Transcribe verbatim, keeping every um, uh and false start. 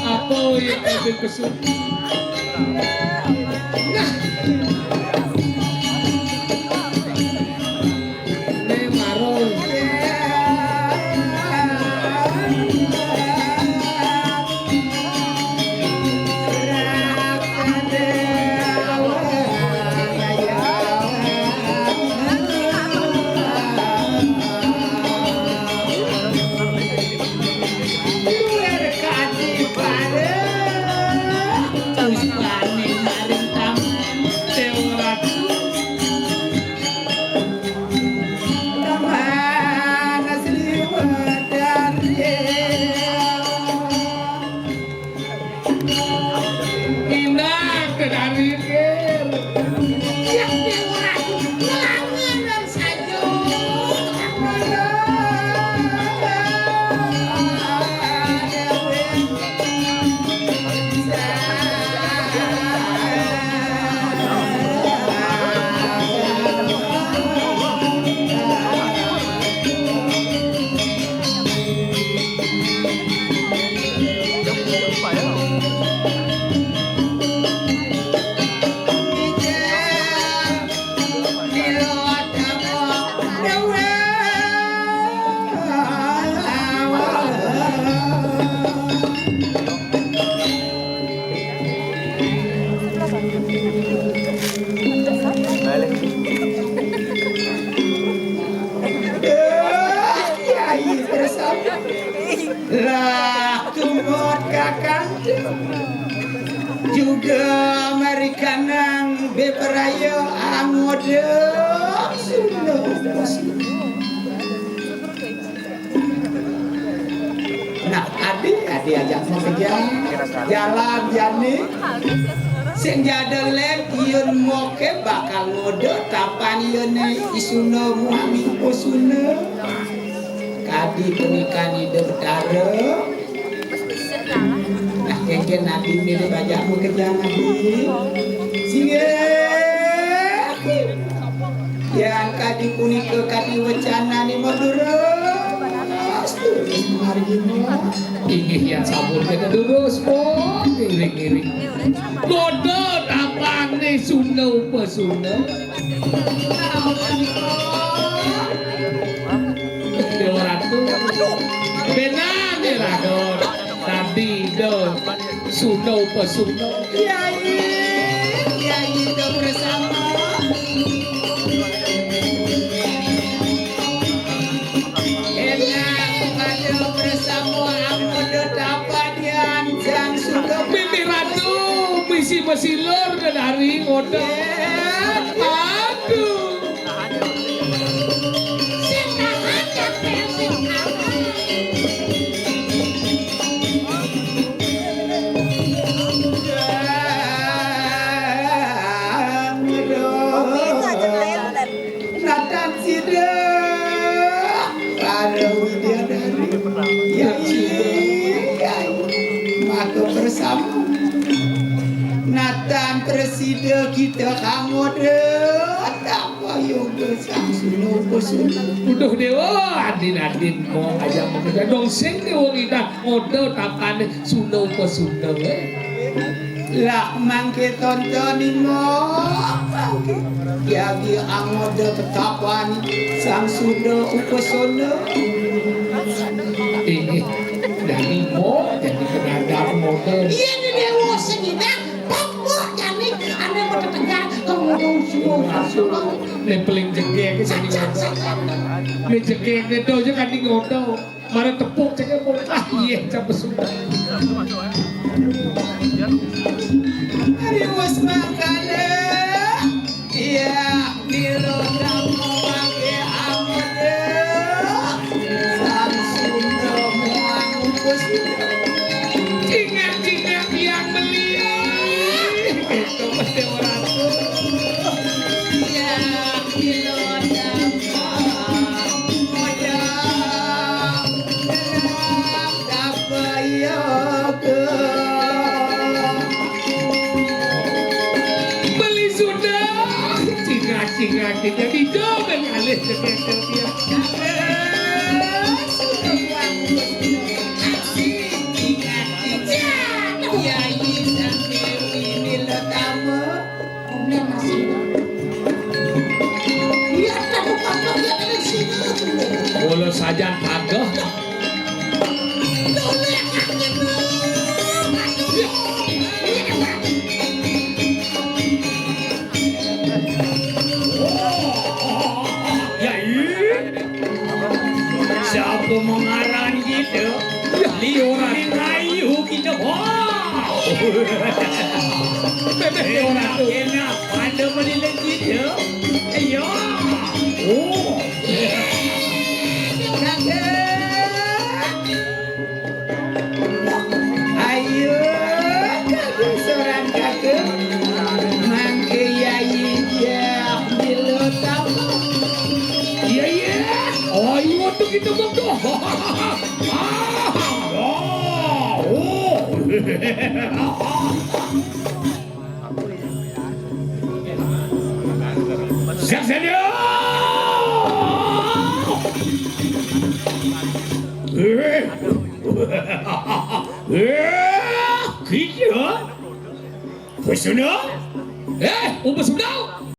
Apa yang kabeh pesut? Nah. Ning marung. Indah kedari kir. Siap dia orang. Langiran saja. Lah tumut kakang juga marikanang beberaya angoda. Nah, adi, adi ajak mau kerja. Jalan jani. Sing jada lek yun moke bakal ngoda tapan yun isuna muami usuna. Kadi punika Ida Betara. Nah, kengken adi mirip aja mau kerja adi. Singgih. Yang kadi punika kadi wecana ni Madura. Terus margina. Inggih yang sampun kita terus po ngiring-ngiring. Koda tapane sunda upasunda. Dewa Ratu. Benane radon. Tadi do. Sunda upasunda. Yai, Yai do bersama. Enak pada bersama amun do tapadian sang suka. Mimih ratu, misi mesilur dari ngoda. Aduh. Natan sida para widadari. Yai, yai. Maka bersama. Natan presida kita kangoda. Tapa yoga sang sunda upasunda. Uduh dewa, adin-adin mau ajak mau kerja. Dong sing dewa kita ngoda tapane sunda upasunda, eh. Lah mangke tonton imo. Yagi angoda ketapan sang suda upasona. Inggih, dadi mo, dadi pengadar model. Iya, ni dewa sing indah, pokok jani ane mau tetegan, kamu mau suruh, suruh. Ne paling jegek sing ngoda. Ne jegek ne do je kan ngoda. Mara tepuk ceknya pun. Ah, iya, capek sudah. Ari wis makane. Iya, milo kamu pakai amode. Sang Sunda muang bus. Cingak-cingak yang beli. Itu mesti orang tuh. Iya, milo kamu modal. Beli sudah, cingak-cingak kita dicoba ngalih ke bengkel dia. Sudah buat. Asik, cingak-cingak. Yayi Sang Dewi Nilotama. Iya, tak apa-apa, ya, kan sini. Kula sajan kageh. Ya, iya. Siapa mengaran kita? Ya, Liuran Rayu kita. Wah. Bebek Liuran tu. Enak, enak. Ada beli lagi tu. Ya. Oh. Kakak. Ayo, kakak seorang kakak. Mangke yayi dia bilo tamu. Iya, iya. Ayo tu kita buka. Ah, oh, oh. Siap, sedia. Eh. Eh, kita. Pesona. Eh, oh, pesona.